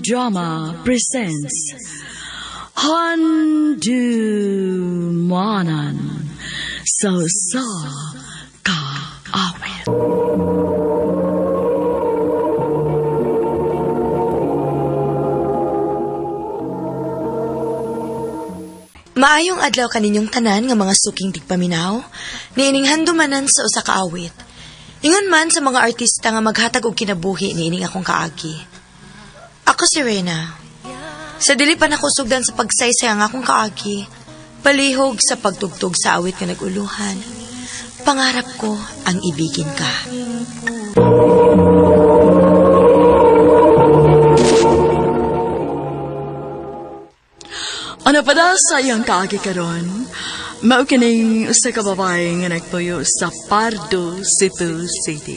Drama presents Handumanan sa Usa Ka Awit. Maayong adlaw kaninyong tanan nga mga suking tigpaminaw, niining handumanan sa usa ka awit. Ingon man sa mga artista nga maghatag og kinabuhi niining akong kaagi. Ako si Reyna. Sa dili pa nako sugdan sa pagsaysay ang akong kaagi, palihog sa pagtugtog sa awit nga naguluhan. Pangarap ko ang ibigin ka. Ano pa daw sa iyang kaagi karon? Mao kining usa ka babae nga nagpuyo sa Pardo, Cebu City.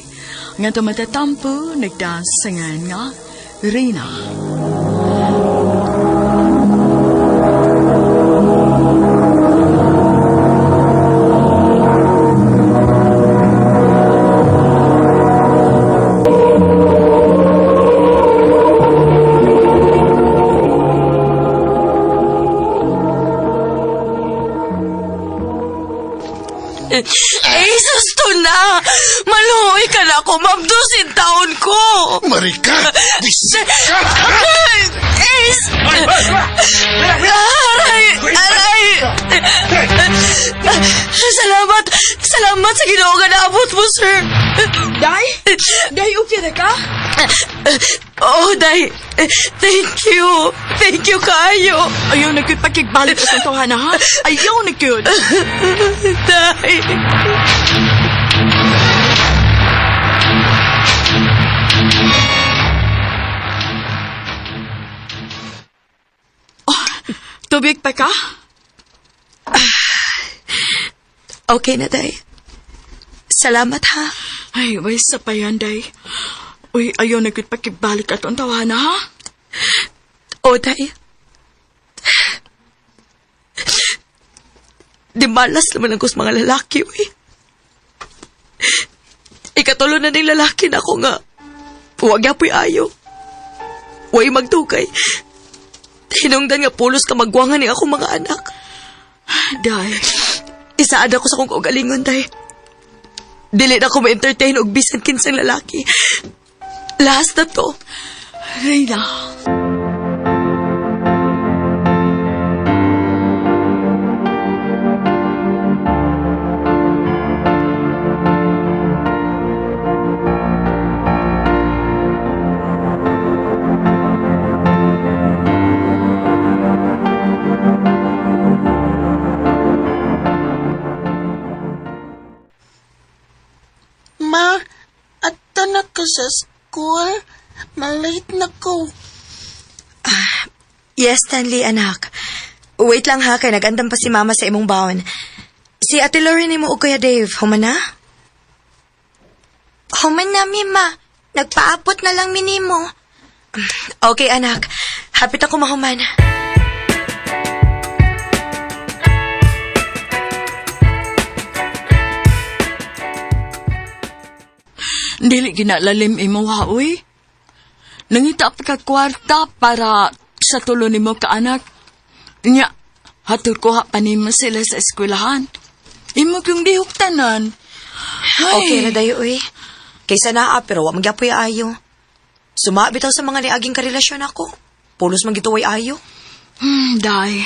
Nga tumatatampo nagdasangan nga Reyna. Eh, susto na! Maluhoy ka na ako, ma'am. 12 taon ko! Marika! Bisik ka! Ace! Aray! Aray! Salamat! Salamat sa Ginoo nga naabot mo, sir! Day? Day, okay na ka? Oh, Day! Thank you! Thank you kaayo! Ayaw na gyud pakigbalik sa tawhana, ha? Ayaw na gyud. Day! Tubig pa ka? Okay na, Day. Salamat, ha? Ay, way sa payan, Day. Uy, ayaw na gyud pakigbalik atong tawhana, ha? O, Day. Di malas naman ang kus mga lalaki, uy. Ikatulo na ning lalaki na ako nga. Huwag yapoy ayo. Huwag magdugay. Hinungdan nga pulos ka magwangan ni akong mga anak. Day, Isaad ako sa kong kaugalingon, Day. Dili na ako ma-entertain og bisan kinsang lalaki. Last na to. Reyna. Ma, ato na ko sa school. Malate na ko. Yes, Stanley, anak. Wait lang ha, kay nag-andam pa si Mama sa imong baon. Si Ate Lorraine mo o Kuya Dave, human na? Human na, Mima. Nagpaapot na lang minimo. Okay, anak. Hapit ako mahuman. Dili ginalalim imo ha, uy. Nangita pa ka kwarta para sa tulo nimo ka anak. Nya, hatod ko ha pa nimo sila sa eskwelahan. Imo kyung dihuktanan. Ay, Okay na dayo, uy. Kaysa naa, pero wa magyapoy ayo. Suma bitaw sa mga niaging karelasyon ako. Pulos man gituway ayo. Day.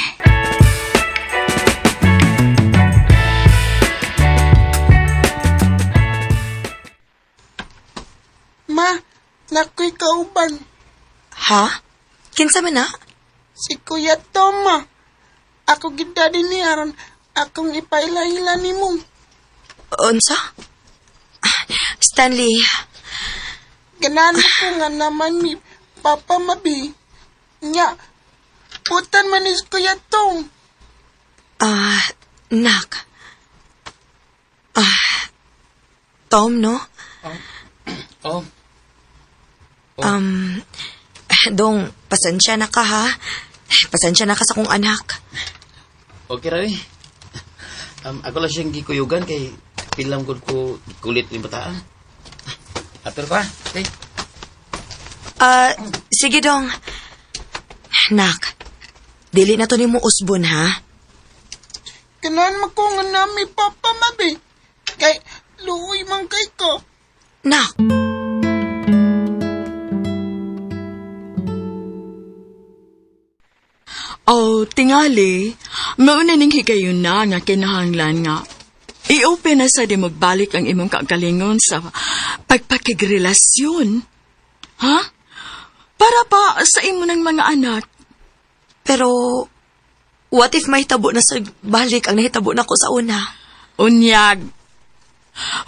Ma, nakoy kauban. Ha? Kinsa man na? Si Kuya Toma. Ako gid daddy ni aron akong ipailahila nimo. Unsa? Stanley, Ganahan ko nga naman mi Papa Mabi. Nya, putan man is Kuya Tom. Nak. Tom, no? Oh, Dong, pasensya na ka, ha? Pasensya na ka sa kong anak. Okay ra eh. Ako lang siyang gikuyugan kay pilam gud ko kulit ni bataan. Atur pa, okay. Sige, Dong. Nak, dili na to nimo usbon ha. Ganahan man ko nga nami papa mabi. Kay luoy man kay ko. Nak. Oh, tingali, mauna ning higayon na nga kinahanglan nga. I-open na sa di magbalik ang imong kagalingon sa pagpakigrelasyon. Ha? Para pa sa imo ng mga anak. Pero, what if mahitabo na sa balik ang nahitabo na ko sa una? Unyag.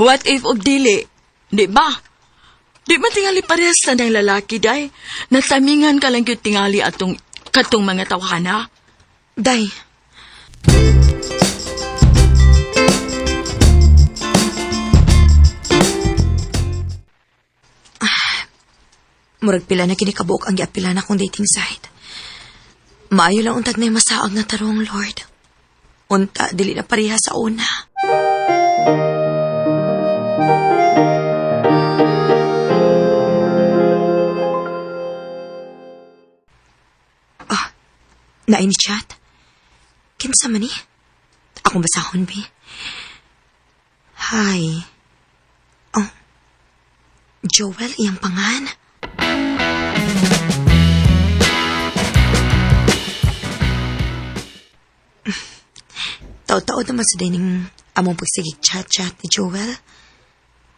What if og dili? Di ba? Di ba tingali parehas na ng lalaki, day? Natamingan ka lang yung tingali atong katong mga tawhana. Day. Ah, murag pila na kini kabuok ang giapila na akong dating site. Maayo lang untag na masaag na tarong, Lord. Unta, dili na pareha sa una. Ah, naay ni chat? Kinsa man ni? Akong basahon, bi. Hi. Oh. Joel, iyang pangan. Tao-tao naman sa dining among pagsigig chat-chat ni Joel.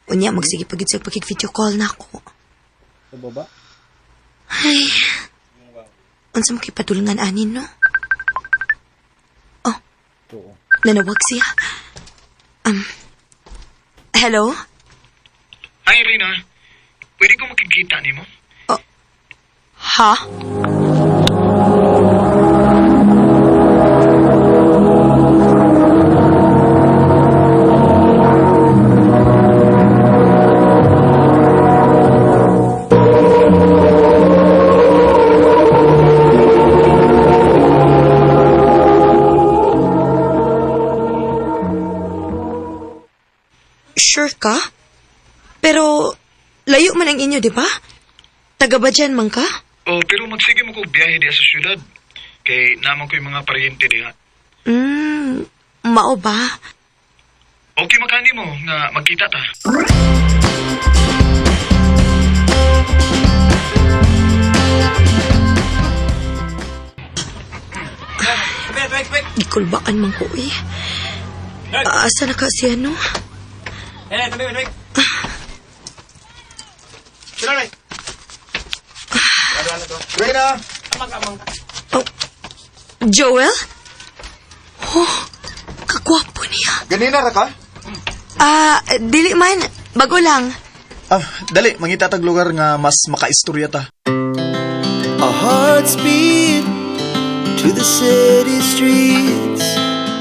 Unya, magsige pagid sa pagig-video call na ako. Ay. Unsa mo kipadulngan anin, no? Oh. Nanawag siya. Hello? Hi, Rina. Pwede ko makikita nimo? Ha? Sure ka? Pero layo man ang inyo, di ba? Taga ba dyan man ka? Oh, pero magsige mo kog biyahe diha sa syudad. Kay naman ko yung mga paryente diha. Mao ba? Okay makani mo nga magkita ta. Gikulbaan man ko eh. Asa na ka siya, no? Reyna! Oh, Joel? Oh, kagwapo niya. Ganina ra ka? Ah, dili man. Bago lang. Ah, dali, mangita tag lugar nga mas makaistorya ta. Our hearts beat to the city streets.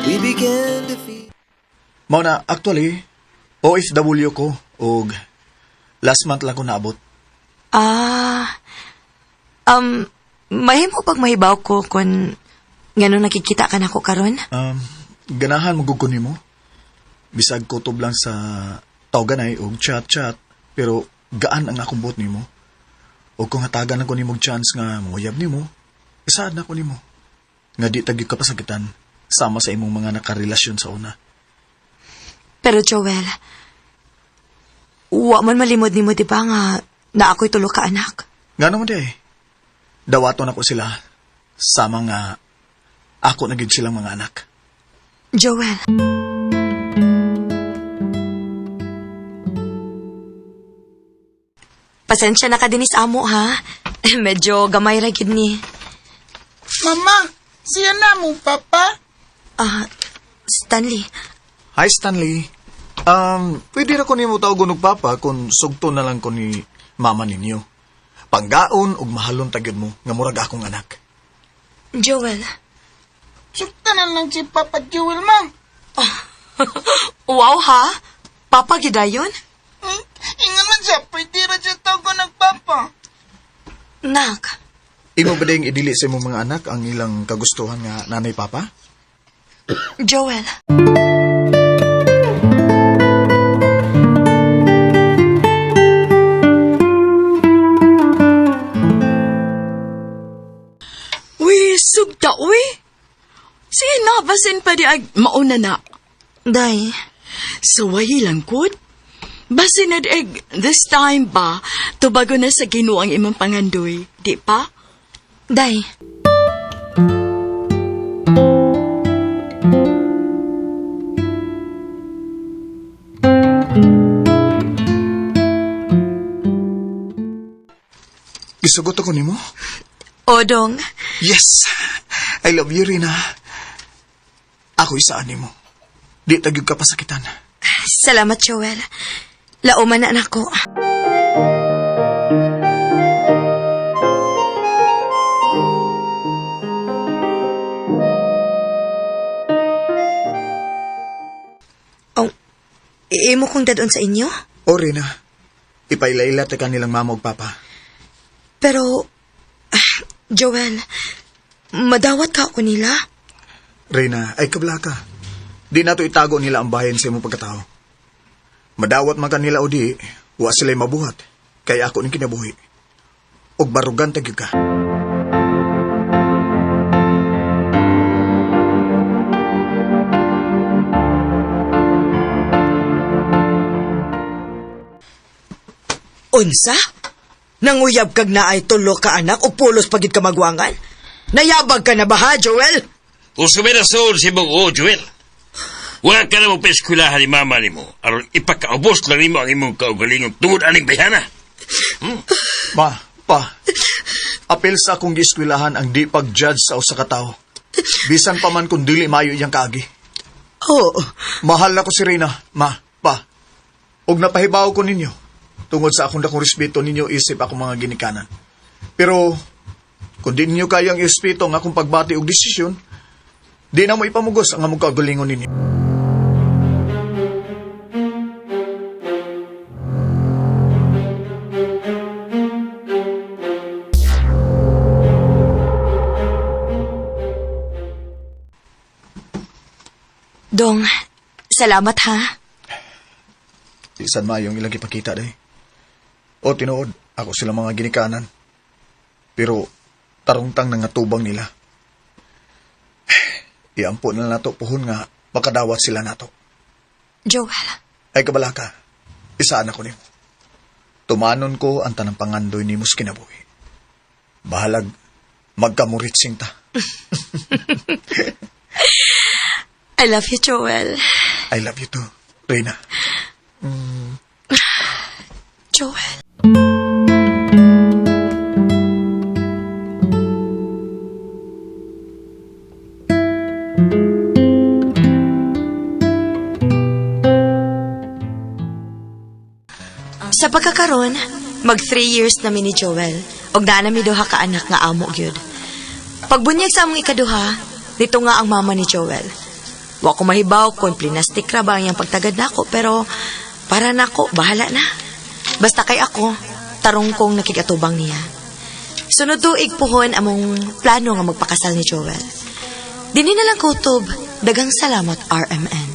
We began to feel. Mao na, actually, OFW ko og last month lang ko naabot. Ah, mahimo pag mahibaw ko kung ngano nakikita ka na ko karon? Ganahan mo gud ko nimo. Bisag kutob lang sa tawganay og chat-chat, pero gaan ang akong buot nimo. Og kung hatagan ako nimo og chance nga manguyab nimo, isaad na ko nimo. Nga di tagyo ka pasakitan sama sa imong mga nakarelasyon sa una. Pero Joel, wa man malimod nimo di ba nga na ako'y tulo ka anak? Nga naman di eh. Dawaton ako sila sama nga ako na gid silang mga anak. Joel. Pasensya na ka dinis amo ha. Medyo gamay ra gid ni. Mama, siya na mo papa. Ah, Stanley. Hi Stanley. Pwede ra ko nimo tawgon og papa kung sugto na lang ko ni mama ninyo. Panggaon og mahalon ta gyud mo nga murag akong anak. Joel. Sukta na lang si Papa Jewel, ma. Wow ha. Papa gidayon? Ingon man siya, pwede ra siya tawag ng papa. Nak. Imo ba ding idili sa imong mga anak ang ilang kagustuhan nga nanay papa? Joel. Kusog ta, uy. Sige na, basin pa di ag mauna na. Day, Suwayi lang kod. Basin na di ag this time ba, tubago na sa Ginoo ang imong pangandoy, di pa? day. Gisugot ako nimo? Odong, Yes! I love you, Rina. Ako isaan nimo. Di tagyog ka pasakitan. salamat Joel. Lauman na anak ko. Oh, imo kong dadon sa inyo? O, Rina. Ipailaila ta ka nilang mama ug papa. Pero, Joel, madawat ka ako nila. Reyna, ay kabla ka. Di nato itago nila ang bayan sa imong pagkatao. Madawat man kanila o di, wa sila'y mabuhat. Kaya ako ning kinabuhi. Og barugan ta gyud ka. Unsa? Nanguyab kag naay tulo ka anak o pulos pagid ka magwangan? Nayabag ka na ba ha, Joel? Usumay na soon si mong o, Joel. Wala ka na mo paeskwelahan ni mama ni mo. Aron ipakaubos lang nimo ang imong kaugalingon tungod aning bayhana. Ma, pa. Apil sa akong gieskwilahan ang di pag-judge sa usa ka tawo. Bisan pa man kung dili mayo iyang kaagi. Oo. Mahal na ko si Reyna, ma, pa. Og napahibaw ko ninyo tungod sa akong dakong respeto ninyo isip akong mga ginikanan. Pero kung di ninyo kayang irespeto ang akong pagbati og desisyon, di na mo ipamugos ang among kaugalingon ninyo. Dong, salamat ha. Isan maayong ilang ipakita day. O tinuod, ako sila mga ginikanan. Pero tarungtang nangatubang nila. Iampo na nato puhon nga makadawat sila nato. Joel, Ay kabala ka, isaan ako nimo. Tumanon ko ang tanang pangandoy nimo sa kinabuhi. Bahalag, magkamurit sinta. I love you, Joel. I love you too, Reyna. Joel. Sa pagkakaron, mag 3 years na mi ni Joel. Og naa na mi duha ka anak nga amo gyud. Pagbunyag sa among ikaduha, dito nga ang mama ni Joel. Wa ko mahibaw kung plinastik ra ba ang iyang pagtagad nako pero para nako bahala na. Basta kay ako, tarong kong nakigatubang niya. Sunod tuig puhon among plano nga magpakasal ni Joel. Dini na lang kutob, dagang salamat RMN.